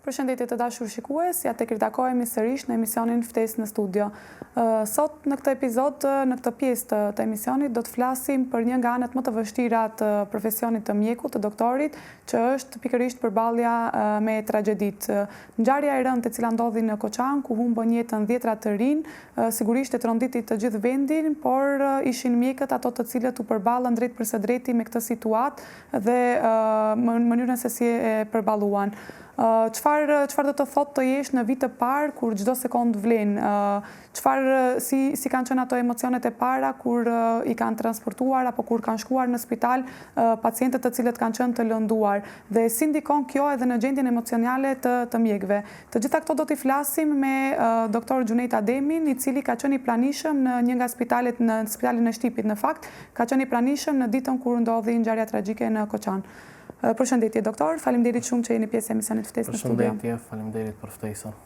Përshëndetje të dashur shikues, ja tek ritakohemi sërish në emisionin Ftesë në studio. Sot në këtë epizod, në këtë pjesë të, të emisionit, do të flasim për një nga anët më të vështira të profesionit të mjekut, të doktorit, që është pikërisht përballja me tragjeditë. Ngjarja e rëndë e cila ndodhi në Koçan, ku humbën jetën dhjetra të rinj, sigurisht e tronditi të gjithë vendin, por ishin mjekët ato të cilët u përballën drejtpërsëdrejti me këtë situatë dhe mënyrën se si e përballuan. Çfarë çfarë do të thotë të jesh në vit të parë kur çdo sekondë vlen? Çfarë si si kanë qenë ato emocionet e para kur i kanë transportuar apo kur kanë shkuar në spital pacientët të cilët kanë qenë të lënduar dhe si ndikon kjo edhe në gjendjen emocionale të të mjekëve? Të gjitha këto do t'i flasim me doktor Xhunejt Ademin, i cili ka qenë i pranishëm në një nga spitalet në spitalin e Shtipit në fakt, ka qenë i pranishëm në ditën kur ndodhi ngjarja tragjike në Koçan. Përshëndetje doktor, faleminderit shumë që jeni pjesë e emisionit Ftesë në studio. Përshëndetje, faleminderit për ftesën.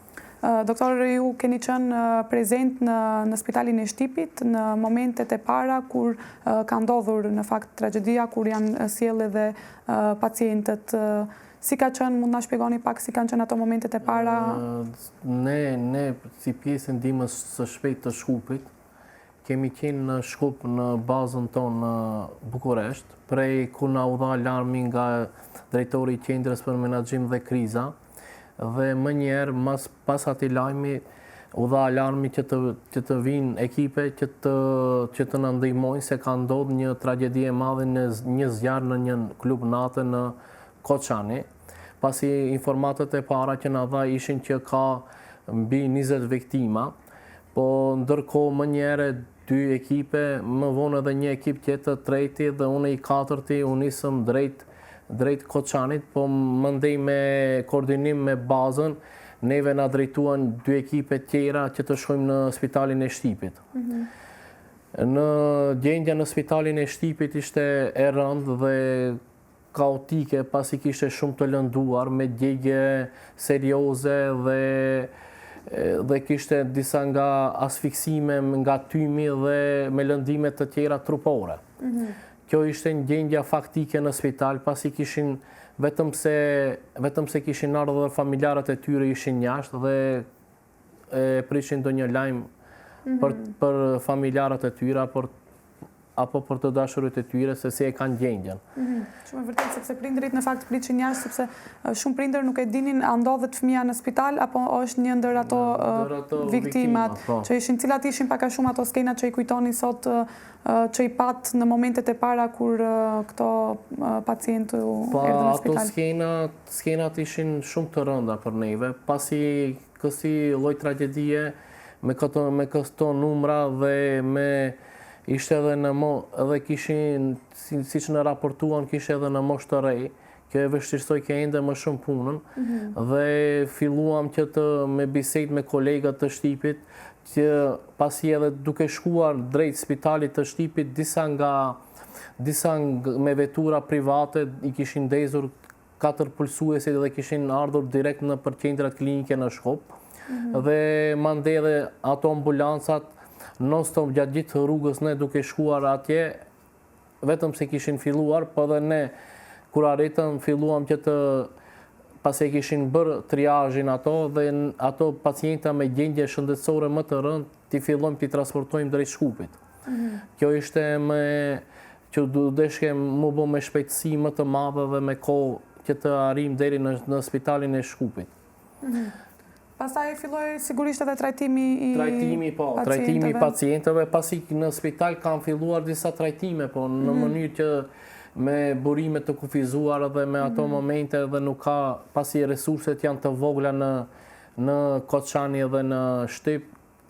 Doktor, ju keni qenë prezent në në spitalin e Shtipit në momentet e para kur ka ndodhur në fakt tragjedia, kur janë sjellë edhe pacientët. Si ka qenë, mund na shpjegoni pak si kanë qenë ato momentet e para? Ne ne si pjesë e ndihmës së shpejtë të Shkupit, Kemi qenë në Shkup në bazën tonë në Bukuresht, prej kur na u dha alarmi nga drejtori i Qendrës për Menaxhim dhe Kriza dhe menjëherë mas pas atij lajmi u dha alarmi që të që të vijnë ekipe që të që të na ndihmojnë se ka ndodhur një tragjedi e madhe në një zjarr në një klub nate në Koçani, pasi informatat e para që na dha ishin që ka mbi 20 viktima. Po ndërkohë menjëherë dy ekipe, më vonë edhe një ekip tjetër treti dhe unë i katërti u nisëm drejt drejt Koçanit, po mandej me koordinim me bazën, neve na drejtuan dy ekipe tjera që të shkojmë në spitalin e Shtipit. Mm -hmm. Në gjendja në spitalin e Shtipit ishte e rëndë dhe kaotike pasi kishte shumë të lënduar me djegie serioze dhe dhe kishte disa nga asfiksime nga tymi dhe me lëndime të tjera trupore. Mm -hmm. Kjo ishte një gjendja faktike në spital, pasi kishin vetëm se, vetëm se kishin ardhur dhe familjarët e tyre ishin jashtë dhe e prishin ndonjë lajm për, mhm. për familjarët e tyre, për apo për të dashurit e tyre se si e kanë gjendjen. Mhm. Shumë e vërtetë sepse prindërit në fakt pritshin jashtë sepse shumë prindër nuk e dinin a ndodhet fëmija në spital apo është një ndër ato, ndër ato viktimat, po. që ishin cilat ishin pak a shumë ato skena që i kujtoni sot që i patë në momentet e para kur këto pacientë u po, erdhën në spital. Po ato skena, skenat ishin shumë të rënda për neve, pasi kësi lloj tragjedie me këto me këto numra dhe me ishte edhe në mo, edhe kishin si, siç na raportuan kishte edhe në moshë të re. Kjo e vështirësoi ende më shumë punën mm -hmm. dhe filluam që të me bisedë me kolegët të Shtipit që pasi edhe duke shkuar drejt spitalit të Shtipit disa nga disa me vetura private i kishin ndezur katër pulsuesit dhe kishin ardhur direkt nëpër qendrat klinike në Shkup. Mm -hmm. Dhe mandej edhe ato ambulancat non-stop gjatë gjithë rrugës ne duke shkuar atje, vetëm se kishin filluar, po dhe ne kur arritëm filluam që të pasi e kishin bërë triazhin ato dhe ato pacienta me gjendje shëndetësore më të rëndë, t'i fillojmë t'i transportojmë drejt Shkupit. Mm -hmm. Kjo ishte me që u deshke mu bo me shpejtësi më të madhe dhe me kohë që të arrijmë deri në, në spitalin e Shkupit. Mm -hmm. Pastaj filloi sigurisht edhe trajtimi i trajtimi, po, trajtimi i pacientëve, pasi në spital kanë filluar disa trajtime, po në mm -hmm. mënyrë që me burime të kufizuara dhe me ato mm -hmm. momente edhe nuk ka, pasi resurset janë të vogla në në Koçani dhe në Shtip,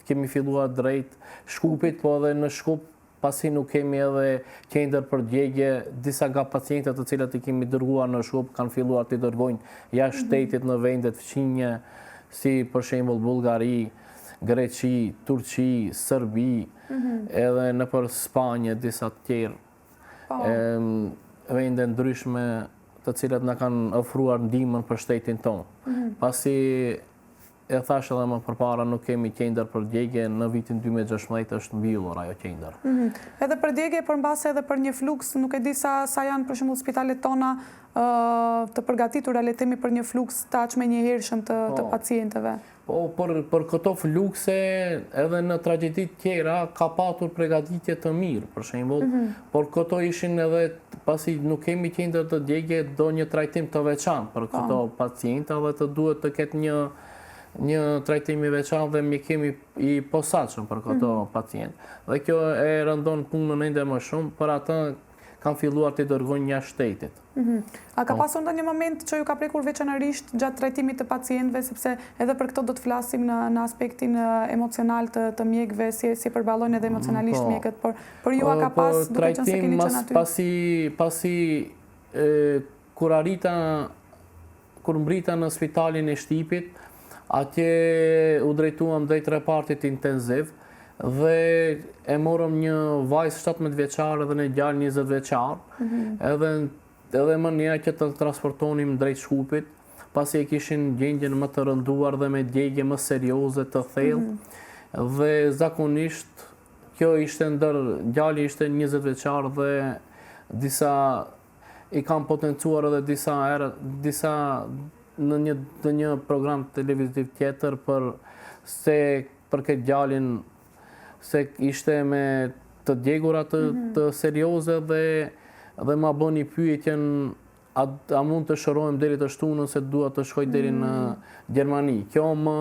kemi filluar drejt Shkupit, po edhe në Shkup pasi nuk kemi edhe qendër për djegie, disa nga pacientët të cilët i kemi dërguar në Shkup kanë filluar t'i dërgojnë jashtë mhm. shtetit në vendet fqinje, si për shembull Bullgari, Greqi, Turqi, Serbi, mhm. edhe nëpër Spanjë disa të tjerë. Po. Vende ndryshme të cilat na kanë ofruar ndihmën për shtetin tonë. Mhm. Pasi. e thash edhe më përpara nuk kemi qendër për djegie, në vitin 2016 është mbyllur ajo qendër. Mhm. Edhe për djegie, por mbase edhe për një fluks, nuk e di sa sa janë për shembull spitalet tona të përgatitura, le të themi për një fluks të aq menjëhershëm të të po. pacientëve. Po, për, për këto flukse edhe në tragjeditë tjera ka patur pregatitje të mirë, për shembull, mm -hmm. por këto ishin edhe pasi nuk kemi qendër të djegie, do një trajtim të veçantë për këto po. pacienta dhe të duhet të ketë një një trajtim i veçantë dhe mjekim i, i posaçëm për këto mm -hmm. pacientë. Dhe kjo e rëndon punën ende më shumë, për atë kanë filluar t'i dërgojnë jashtë shtetit. Mhm. A ka po. pasur ndonjë moment që ju ka prekur veçanërisht gjatë trajtimit të pacientëve, sepse edhe për këto do të flasim në në aspektin emocional të të mjekëve, si si e përballojnë edhe emocionalisht po. mjekët, por për ju a ka po, pas, duke qenë se keni qenë aty? Pasi pasi e, kur arrita Kur mbrita në spitalin e Shtipit, atje u drejtuam drejt repartit intenziv dhe e morëm një vajzë 17 vjeçare dhe një djalë 20 vjeçar. Mm -hmm. Edhe edhe më një që të transportonim drejt Shkupit, pasi e kishin gjendjen më të rënduar dhe me djegie më serioze të thellë. Mm -hmm. Dhe zakonisht kjo ishte ndër djali ishte 20 vjeçar dhe disa I kam potencuar edhe disa herë, disa në një në një program televiziv tjetër për se për këtë djalin se ishte me të djegura të, mm -hmm. të serioze dhe dhe ma bëni pyetjen a, a mund të shërohem deri të shtunën se dua të shkoj deri në mm -hmm. Gjermani. Kjo më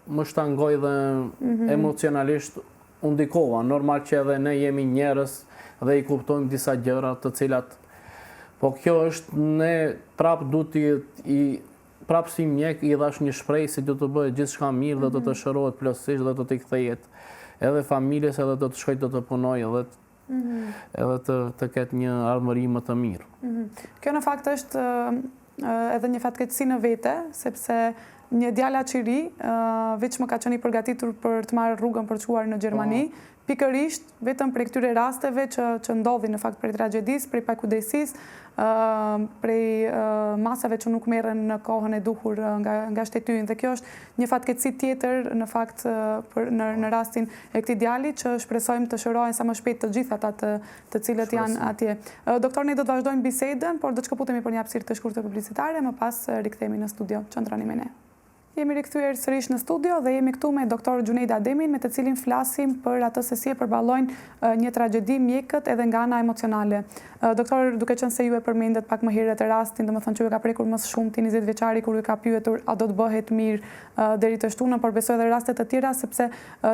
më shtangoi dhe mm -hmm. emocionalisht u ndikova. Normal që edhe ne jemi njerëz dhe i kuptojmë disa gjëra të cilat po kjo është ne prap duhet t'i i prap si mjek i dhash një shpresë se do të bëhet gjithçka mirë dhe do të mhm. shërohet plotësisht dhe do t'i kthehet edhe familjes edhe do të shkojë do të punojë edhe mhm. edhe të të ketë një ardhmëri më të mirë. Mhm. Kjo në fakt është edhe një fatkeqësi në vete, sepse një djalë aq i ri, veçmë ka qenë i përgatitur për të marrë rrugën për të shkuar në Gjermani, po. pikërisht vetëm prej këtyre rasteve që që ndodhin në fakt prej tragjedisë, prej pakujdesisë, prej masave që nuk merren në kohën e duhur nga nga shteti ynë dhe kjo është një fatkeqësi tjetër në fakt për në në rastin e këtij djali që shpresojmë të shërohen sa më shpejt të gjithë ata të të cilët janë atje. Doktor, ne do të vazhdojmë bisedën, por do të shkëputemi për një hapësirë të shkurtër publicitare, më pas rikthehemi në studio. Qëndroni me ne. Jemi rikthyer sërish në studio dhe jemi këtu me doktor Xhunejd Ademin, me të cilin flasim për atë se si e përballojnë një tragjedi mjekët edhe nga ana emocionale. Doktor, duke qenë se ju e përmendët pak më herët rastin, domethënë që ju ka prekur më së shumti 20 vjeçari kur ju ka pyetur a do të bëhet mirë deri të shtunën, por besoj edhe raste të tjera, sepse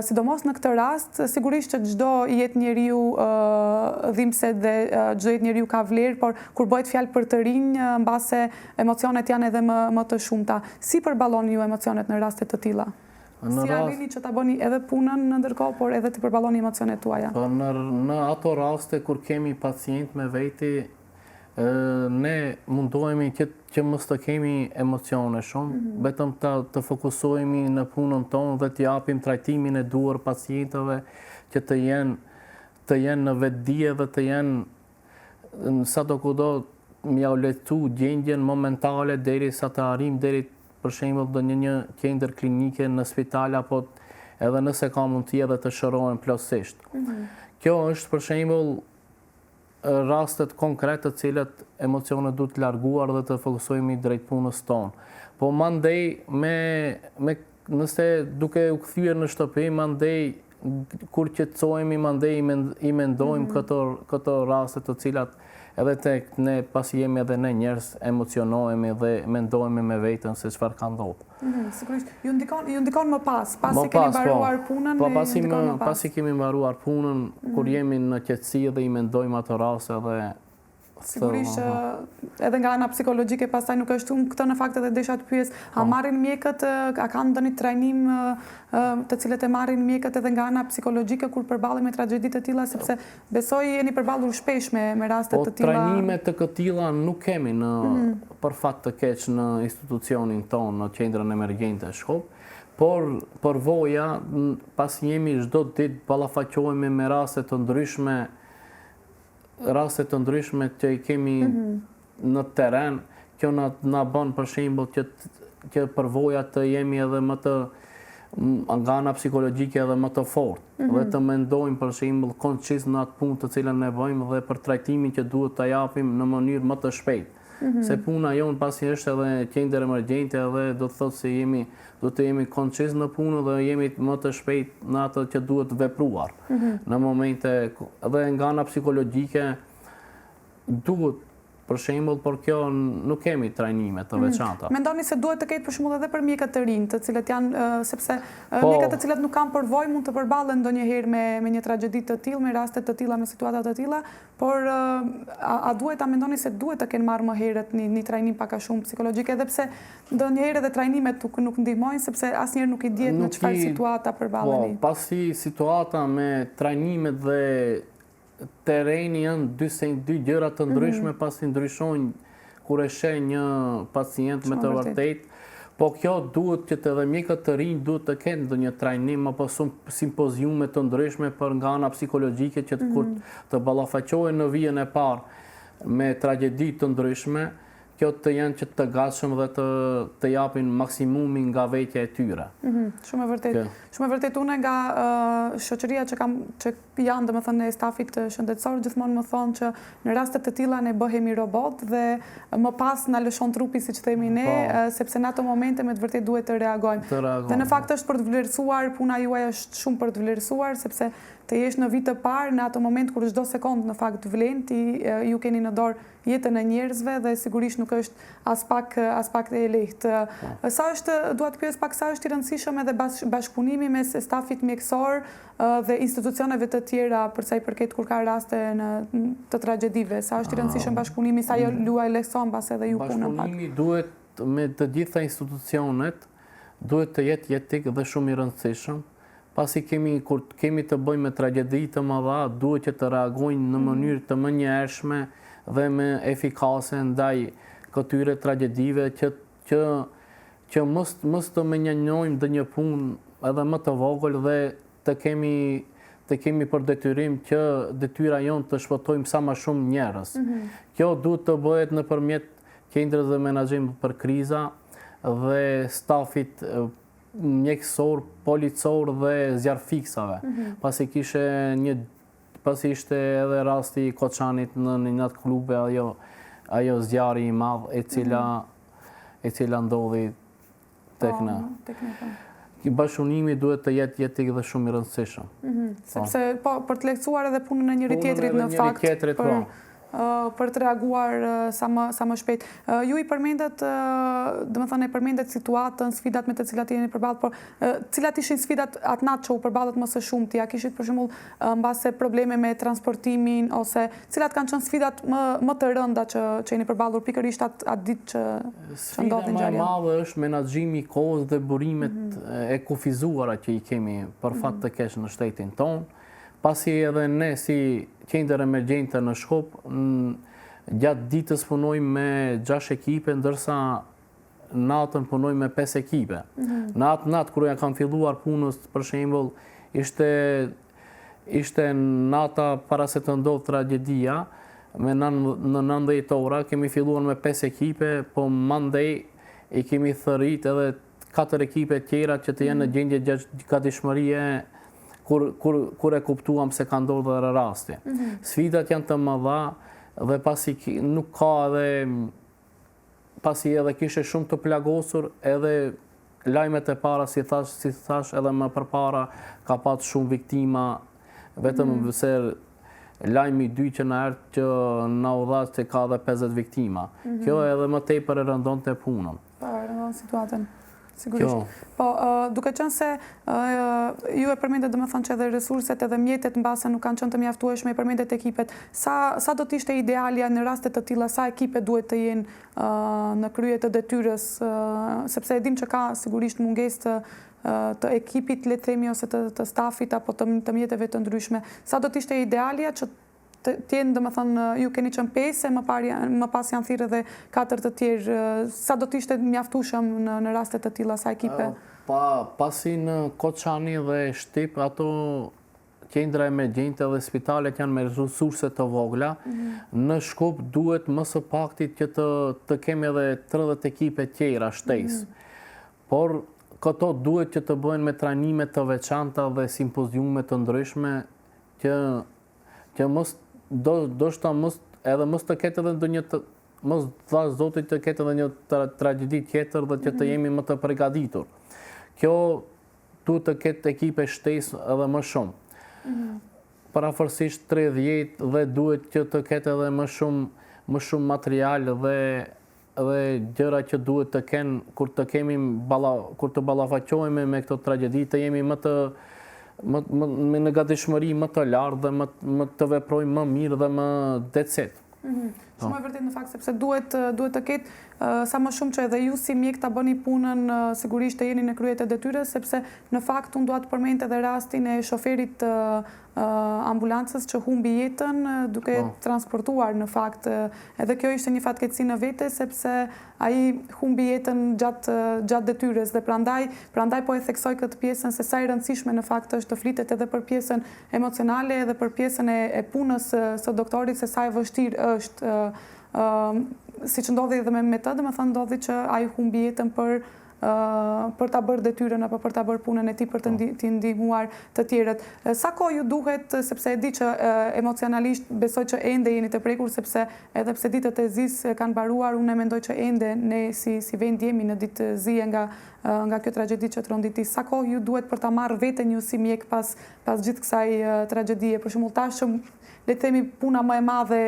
sidomos në këtë rast, sigurisht që çdo jetë njeriu dhimbset dhe çdo jetë njeriu ka vlerë, por kur bëhet fjalë për të rinj, mbase emocionet janë edhe më më të shumta. Si përballoni ju emocionet në raste të tilla? Si arrini që ta bëni edhe punën në ndërkohë, por edhe të përballoni emocionet tuaja? Po në në ato raste kur kemi pacientë me veti, Ne mundohemi që që mos të kemi emocione shumë, mm -hmm. vetëm të të fokusohemi në punën tonë dhe të japim trajtimin e duhur pacientëve që të jenë të jenë në vetëdije dhe të jenë në sado kudo me jau lehtësu gjendjen momentale deri sa të arrijmë deri për shembull në një një qendër klinike në spital apo edhe nëse ka mundësi edhe të shërohen plotësisht. Mm -hmm. Kjo është për shembull rastet konkret të cilat emocionet duhet larguar dhe të fokusohemi drejt punës tonë. Po mandej me, me nëse duke u kthyer në shtëpi, mandej kur qetësohemi, mandej i, mend, i mendojmë mm -hmm. këto, këto raste të cilat edhe tek ne pasi jemi edhe ne njerëz emocionohemi dhe mendohemi me veten se çfarë ka ndodhur. Mm -hmm, sigurisht, ju ndikon, ju ndikon më pas, pasi më keni po. mbaruar po, punën, po, pasi, ju ndikon më pas. Pasi kemi mbaruar punën, mm -hmm. kur jemi në qetësi dhe i mendojmë ato raste dhe Sigurisht që edhe nga ana psikologjike pastaj nuk është unë këtë në fakt edhe desha të pyes, a po. marrin mjekët, a kanë ndonjë trajnim të cilët e marrin mjekët edhe nga ana psikologjike kur përballen me tragjedi të tilla sepse Besoj jeni përballur shpesh me me raste po, të tilla. Po trajnime të këtilla nuk kemi në mm -hmm. për fat të keq në institucionin tonë, në qendrën emergjente Shkup, por përvoja pasi jemi çdo ditë ballafaqohemi me raste të ndryshme, raste të ndryshme që i kemi mm -hmm. në terren. Kjo na na bën për shembull që që përvoja të jemi edhe më të nga ana psikologjike edhe më të fortë mm -hmm. dhe të mendojmë për shembull konciz në atë punë të cilën ne bëjmë dhe për trajtimin që duhet ta japim në mënyrë më të shpejtë. Mm -hmm. Se puna jonë pasi është edhe qendër emergjente edhe do të thotë se jemi do të jemi konciz në punë dhe jemi më të shpejtë në atë që duhet vepruar. Mm -hmm. Në momente edhe nga ana psikologjike duhet Për shembull, por kjo nuk kemi trajnime të mhm. veçanta. Mendoni se duhet të ketë për shembull edhe për mjekët të rinj, të cilët janë sepse po, mjekët të cilët nuk kanë përvojë mund të përballen ndonjëherë me me një tragjedi të tillë, me raste të tilla, me situata të tilla, por a, a duhet ta mendoni se duhet të kenë marrë më herët një një trajnim pak a shumë psikologjik, edhe pse ndonjëherë edhe trajnimet nuk nuk ndihmojnë sepse asnjëherë nuk i dihet në çfarë situata përballeni. Po, pasi situata me trajnimet dhe terreni janë dy dy gjëra të mhm. ndryshme pasi ndryshojnë kur e sheh një pacient me të vërtetë. Po kjo duhet që të edhe mjekët të rinj duhet të kenë ndonjë trajnim apo simpoziume të ndryshme për nga ana psikologjike që të kur mhm. të ballafaqohen në vijën e parë me tragjedi të ndryshme, kjo të jenë që të gatshëm dhe të të japin maksimumin nga vetja e tyre. Mhm, shumë e vërtetë. Shumë e vërtetë unë nga shoqëria që kam që jam domethënë e stafit shëndetësor gjithmonë më thonë që në raste të tilla ne bëhemi robot dhe më pas na lëshon trupi siç themi ne, po. sepse në ato momente me të vërtetë duhet të reagojmë. Të reagojmë. Dhe në po. fakt është për të vlerësuar, puna juaj është shumë për të vlerësuar sepse të jesh në vijë të parë në ato moment kur çdo sekondë në fakt vlen, ti ju keni në dorë jetën e njerëzve dhe sigurisht nuk është aspak aspak e lehtë. Po. Sa është, dua të pyes pak sa është i rëndësishëm edhe bashkëpunimi mes stafit mjekësor dhe institucioneve të tjera për sa i përket kur ka raste në të tragjedive, sa është i rëndësishëm bashkëpunimi, sa ju jua lehtëson mbase edhe ju punën pak. Bashkëpunimi duhet me të gjitha institucionet duhet të jetë jetik dhe shumë i rëndësishëm Pasi kemi kur kemi të bëjmë me tragjedi të mëdha, duhet që të reagojnë në mënyrë të menjëhershme dhe më efikase ndaj këtyre tragjedive që që që mos mos të mënjanojmë ndonjë punë edhe më të vogël dhe të kemi të kemi për detyrim që detyra jonë të shpëtojmë sa më shumë njerëz. Mm -hmm. Kjo duhet të bëhet nëpërmjet qendrës dhe menaxhimit për kriza dhe stafit mjekësor, policor dhe zjarrfikësave. Mhm. Pasi kishe një pasi ishte edhe rasti i Koçanit në një night club ajo ajo zjarri i madh e cila mm -hmm. e cila ndodhi tek ne. Po, tek ne po. Bashkëpunimi duhet të jetë jetik dhe shumë i rëndësishëm. Mm -hmm. Sepse po për të lehtësuar edhe punën e njëri tjetrit në fakt. Tjetrit, për, po. për të reaguar sa më sa më shpejt. Ju i përmendët, domethënë e përmendët situatën, sfidat me të cilat jeni përballë, por cilat ishin sfidat atë natë që u përballët më së shumti? A kishit për shembull mbase probleme me transportimin ose cilat kanë qenë sfidat më më të rënda që që jeni përballur pikërisht atë atë ditë që që ndodhi ngjarja? Sfida më e madhe është menaxhimi i kohës dhe burimet mhm. e kufizuara që i kemi për fat mhm. të keq në shtetin tonë. Pasi edhe ne si qendër emergjente në Shkup, gjatë ditës punojmë me 6 ekipe, ndërsa natën punojmë me 5 ekipe. Mhm. Në atë natë kur ja kam filluar punës, për shembull, ishte ishte nata para se të ndodhë tragjedia, me në 19 ora, kemi filluar me 5 ekipe, po mandej i kemi thërrit edhe katër ekipe tjera që të jenë në mhm. gjendje gatishmërie kur, kur, kur e kuptuam se ka ndodhur edhe rasti. Mm -hmm. Sfidat janë të mëdha dhe pasi nuk ka edhe pasi edhe kishte shumë të plagosur edhe lajmet e para si thash si thash edhe më përpara ka pat shumë viktima vetëm mm -hmm. se lajmi i dytë që na erdhi që na u dha se ka edhe 50 viktima. Mm -hmm. Kjo edhe më tepër e rëndonte punën. Po, e rëndon situatën. Sigurisht. Po, duke qenë se ju e përmendët domethënë që edhe resurset edhe mjetet mbase nuk kanë qenë të mjaftueshme, i përmendët ekipet. Sa sa do të ishte idealja në raste të tilla, sa ekipe duhet të jenë në krye të detyrës, sepse e dimë që ka sigurisht mungesë të të ekipit, le të themi, ose të, të stafit apo të, të mjeteve të ndryshme. Sa do të ishte idealja që të jenë, domethënë, ju keni qenë pesë e më parë më pas janë thirrë edhe katër të tjerë, sa do të ishte mjaftueshëm në në raste të tilla sa ekipe? Pa, pasi në Koçani dhe Shtip ato qendra emergjente dhe spitalet janë me resurse të vogla. Mhm. Në Shkup duhet më së pakti që të, të kemi edhe 30 ekipe tjera shtesë. Mhm. Por këto duhet që të bëhen me trajnime të veçanta dhe simpoziume të ndryshme që që mos do ndoshta mos edhe mos të ketë edhe ndonjë të mos dhashtë Zoti të ketë edhe një tra, tragjedi tjetër dhe që të mhm. jemi më të përgatitur. Kjo duhet të ketë ekipe shtesë edhe më shumë. Mm -hmm. Përafërsisht 30 dhe duhet që të ketë edhe më shumë më shumë material dhe dhe gjëra që duhet të kenë kur të kemi balla, kur të ballafaqohemi me këto tragjedi të jemi më të më, më, me në gatishmëri më të lartë dhe më, më të veprojmë më mirë dhe më decent. Mm -hmm. Shumë e vërtetë në fakt sepse duhet duhet të ketë sa më shumë që edhe ju si mjek ta bëni punën sigurisht të jeni në krye të detyrës sepse në fakt unë dua të përmend edhe rastin e shoferit të ambulancës që humbi jetën duke po. transportuar në fakt edhe kjo ishte një fatkeqësi në vete sepse ai humbi jetën gjatë gjatë detyrës dhe prandaj prandaj po e theksoj këtë pjesën se sa e rëndësishme në fakt është të flitet edhe për pjesën emocionale edhe për pjesën e, e punës së, së doktorit se sa e vështirë është ë siç ndodhi edhe me, me të, domethënë ndodhi që ai humbi jetën për për ta bërë detyrën apo për ta bërë punën e tij për të po. të ndihmuar të tjerët. Sa kohë ju duhet, sepse e di që emocionalisht besoj që ende jeni të prekur sepse edhe pse ditët e zisë kanë mbaruar, unë mendoj që ende ne si si vend jemi në ditë zie nga nga kjo tragjedi që tronditi. Sa kohë ju duhet për ta marrë veten ju si mjek pas pas gjithë kësaj tragjedie? Për shembull, tash që le të themi puna më e madhe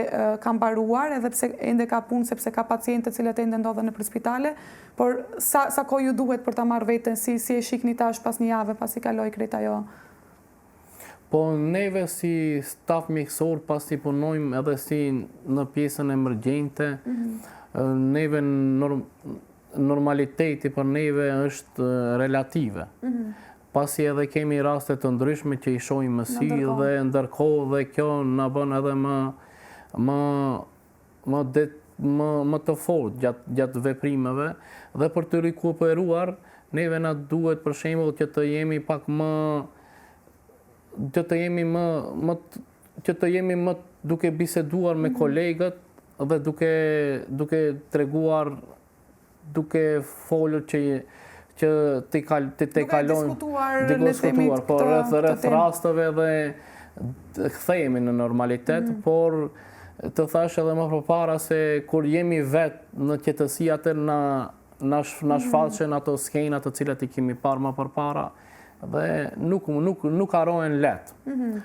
ka mbaruar, edhe pse ende ka punë sepse ka pacientë të cilët ende ndodhen nëpër spitale, Por sa sa kohë ju duhet për ta marrë veten, si si e shihni tash pas një jave pasi kaloi krejt ajo? Po neve si staf mjekësor pasi punojmë edhe si në pjesën emergjente, mm -hmm. neve norm, normaliteti për neve është relative. Mm -hmm. Pasi edhe kemi raste të ndryshme që i shohim me sy dhe ndërkohë dhe kjo na bën edhe më më më det më më të fortë gjatë gjatë veprimeve dhe për të rikuperuar neve na duhet për shembull që të jemi pak më që të jemi më më që të jemi më duke biseduar me mhm. kolegët dhe duke duke treguar duke folur që që të kal të të kalojnë duke diskutuar po rreth rreth rasteve dhe kthehemi në normalitet, mm -hmm. por të thash edhe më përpara se kur jemi vetë në qetësi atë na na na mhm. shfaqen ato skena të cilat i kemi parë më përpara dhe nuk nuk nuk harrohen lehtë. Mm -hmm.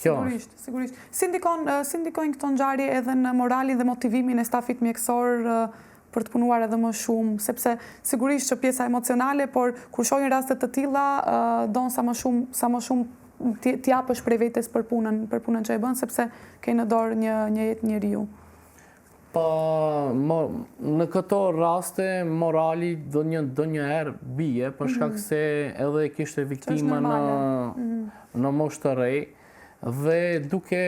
Kjo sigurisht, sigurisht. Si ndikon si ndikojnë këto ngjarje edhe në moralin dhe motivimin e stafit mjekësor për të punuar edhe më shumë, sepse sigurisht që pjesa emocionale, por kur shohin raste të tilla, don sa më shumë, sa më shumë të japësh prej vetes për punën, për punën që e bën, sepse ke në dorë një një jetë njeriu. Po, mo, në këto raste morali do një ndonjëherë bie për shkak mm -hmm. se edhe kishte viktima në mm -hmm. në moshë të re dhe duke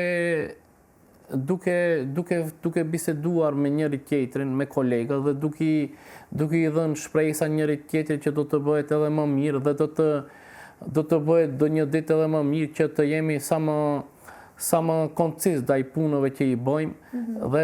duke duke duke biseduar me njëri tjetrin, me kolegët dhe duke i duke i dhënë shpresa njëri tjetrit që do të bëhet edhe më mirë dhe do të do të bëhet ndonjë ditë edhe më mirë që të jemi sa më sa më konciz ndaj punëve që i bëjmë mm -hmm. dhe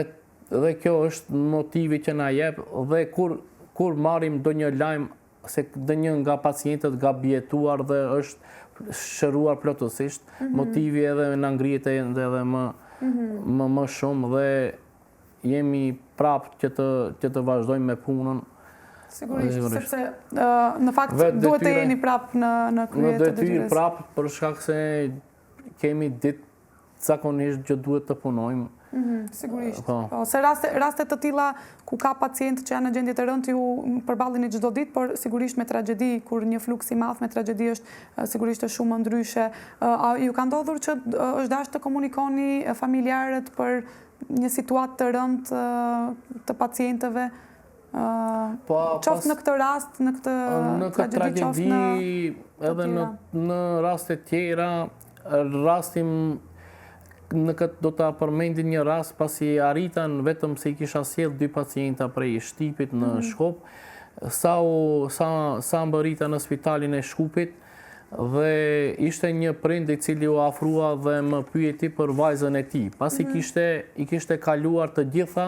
dhe kjo është motivi që na jep dhe kur kur marrim ndonjë lajm se ndonjë nga pacientët ka mbijetuar dhe është shëruar plotësisht, mm -hmm. motivi edhe na ngrihet edhe edhe më, mm -hmm. më, më shumë dhe jemi prapë që të, që të vazhdojmë me punën. Sigurisht, Sigurisht. sepse në fakt duhet të jeni prapë në, në krye të detyrës. Në detyrë prapë për shkak se kemi ditë zakonisht që duhet të punojmë. Mhm, sigurisht. Po. po. Se raste, raste të tilla ku ka pacientë që janë në gjendje të rëndë ju përballeni çdo ditë, por sigurisht me tragjedi, kur një fluks i madh me tragjedi është sigurisht është shumë më ndryshe. A ju ka ndodhur që është dashur të komunikoni familjarët për një situatë të rëndë të pacientëve? Po, qoftë në këtë rast, në këtë në këtë tragjedi, në edhe në në raste tjera, rasti në këtë do ta përmendi një rast pasi arrita vetëm se i kisha sjell dy pacienta prej Shtipit në mm -hmm. Shkup, sa u sa sa mbërrita në spitalin e Shkupit, Dhe ishte një prind i cili u afrua dhe më pyeti për vajzën e tij, pasi mhm. kishte i kishte kaluar të gjitha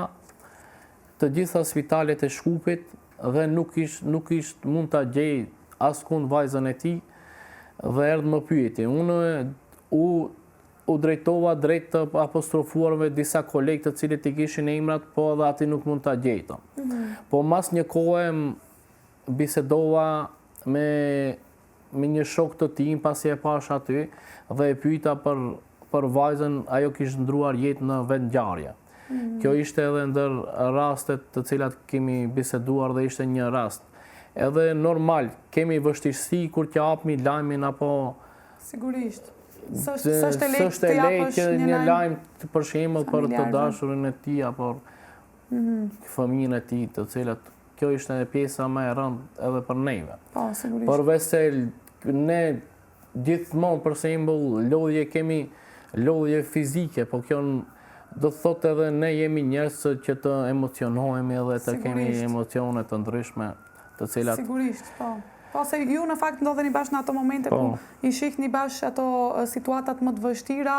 të gjitha spitalet e Shkupit dhe nuk ish nuk ish mund ta gjej askund vajzën e tij dhe erdhi më pyeti. Unë u u drejtova drejt të apostrofuarve disa kolegë të cilët i kishin emrat, po edhe aty nuk mund ta gjejtëm. Mm -hmm. Po mas një kohe bisedova me me një shok të tij pasi e pash aty dhe e pyeta për për vajzën, ajo kish ndruar jetë në vendngjarje. Mm. Kjo ishte edhe ndër rastet të cilat kemi biseduar dhe ishte një rast. Edhe normal, kemi vështirësi kur të japmi lajmin apo Sigurisht. S'është e lehtë të japësh një, një lajm për shembull për të dashurën e tij apo mm -hmm. fëmijën e tij, të cilët Kjo ishte edhe pjesa më e rëndë edhe për neve. Po, sigurisht. Përveç se ne gjithmonë për shembull lodhje kemi lodhje fizike, po kjo do të thotë edhe ne jemi njerëz që të emocionohemi edhe të kemi emocione të ndryshme, të cilat Sigurisht, po. Po se ju në fakt ndodheni bash në ato momente po. ku i shihni bash ato situatat më të vështira,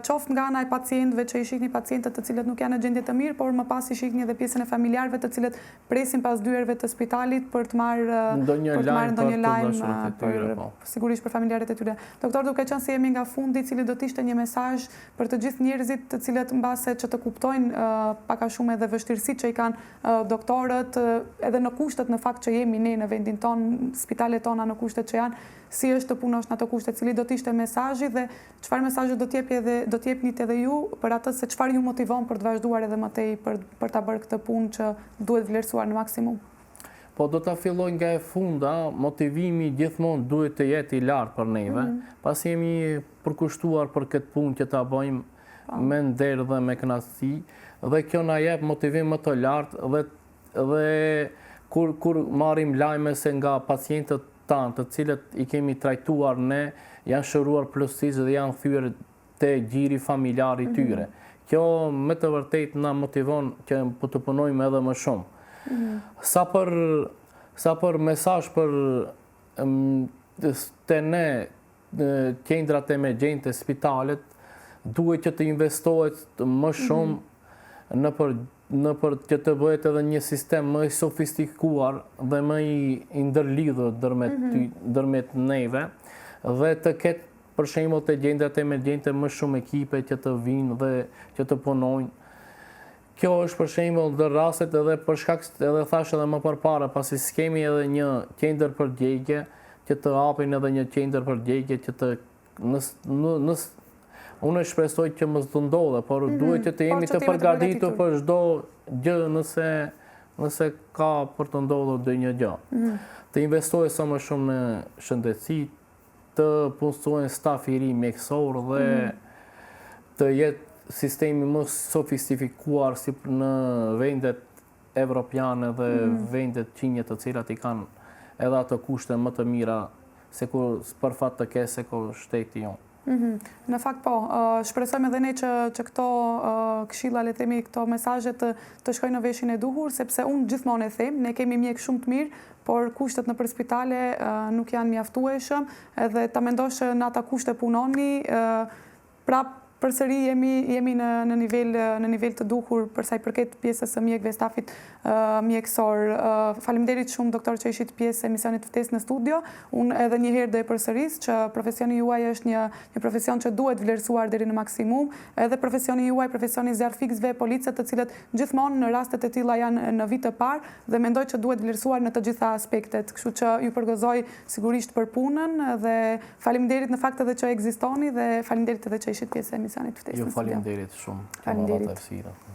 qoftë nga ana e pacientëve që i shihni pacientët të cilët nuk janë në gjendje të mirë, por më pas i shihni edhe pjesën e familjarëve të cilët presin pas dyerve të spitalit për të marrë ndonjë për të marrë ndonjë lajm për po. sigurisht për familjarët e tyre. Doktor, duke qenë se jemi nga fundi, cili do të ishte një mesazh për të gjithë njerëzit të cilët mbase që të kuptojnë pak a shumë edhe vështirësitë që i kanë doktorët, edhe në kushtet në fakt që jemi ne në vendin tonë, spitalet tona në kushtet që janë, si është të punosh në ato kushte, cili do të ishte mesazhi dhe Çfarë mesazhi do të jepje edhe do të jepnit edhe ju për atë se çfarë ju motivon për të vazhduar edhe më tej për për ta bërë këtë punë që duhet vlerësuar në maksimum? Po do ta filloj nga e funda, motivimi gjithmonë duhet të jetë i lartë për neve, mm -hmm. pasi jemi përkushtuar për këtë punë që ta bëjmë po. me nder dhe me kënaqësi dhe kjo na jep motivim më të lartë dhe dhe kur kur marrim lajme se nga pacientët tanë, të cilët i kemi trajtuar ne, janë shëruar plotësisht dhe janë kthyer te gjiri familjar i mhm. tyre. Kjo me të vërtetë na motivon që po të punojmë edhe më shumë. Mhm. Sa për sa për mesazh për te ne qendrat emergjente, spitalet, duhet që të investohet më mhm. shumë nëpër nëpër që të bëhet edhe një sistem më i sofistikuar dhe më i ndërlidhur ndërmjet mm -hmm. ndërmjet neve dhe të ketë për shembull te qendrat emergjente më shumë ekipe që të vijnë dhe që të punojnë. Kjo është për shembull ndër rastet edhe për shkak edhe thashë edhe më përpara, pasi s'kemi edhe një qendër për djegie, që të hapin edhe një qendër për djegie që të Në unë shpresoj që mos të ndodhë, por mm -hmm. duhet që të jemi të përgatitur për çdo gjë nëse nëse ka për të ndodhur ndonjë gjë. Mm -hmm. Të investohet sa më shumë në shëndetësi, të punësohen staf i ri mjekësor dhe mm -hmm. të jetë sistemi më sofistifikuar si në vendet evropiane dhe mm -hmm. vendet fqinje të cilat i kanë edhe ato kushte më të mira se kur për fat të keq se kur shteti jonë. Mm -hmm. Në fakt po, shpresojmë edhe ne që, që këto këshilla, le të themi këto mesazhe të, të shkojnë në veshin e duhur, sepse unë gjithmonë e them, ne kemi mjekë shumë të mirë, por kushtet nëpër spitale nuk janë mjaftueshëm, edhe ta mendosh që në ata kushte punoni, Prapë përsëri jemi jemi në në nivel në nivel të duhur për sa i përket pjesës së mjekëve, stafit mjekësor. Faleminderit shumë doktor që ishit pjesë e emisionit Ftesë në studio. Unë edhe një herë do e përsëris që profesioni juaj është një një profesion që duhet vlerësuar deri në maksimum. Edhe profesioni juaj, profesioni i zjarrfikësve, policët të cilët gjithmonë në rastet e tilla janë në vijë të parë dhe mendoj që duhet vlerësuar në të gjitha aspektet. Kështu që ju përgëzoj sigurisht për punën dhe Faleminderit në fakt edhe që ekzistoni dhe faleminderit edhe që ishit pjesë e emisionit Ftesë. Ju faleminderit shumë. Faleminderit.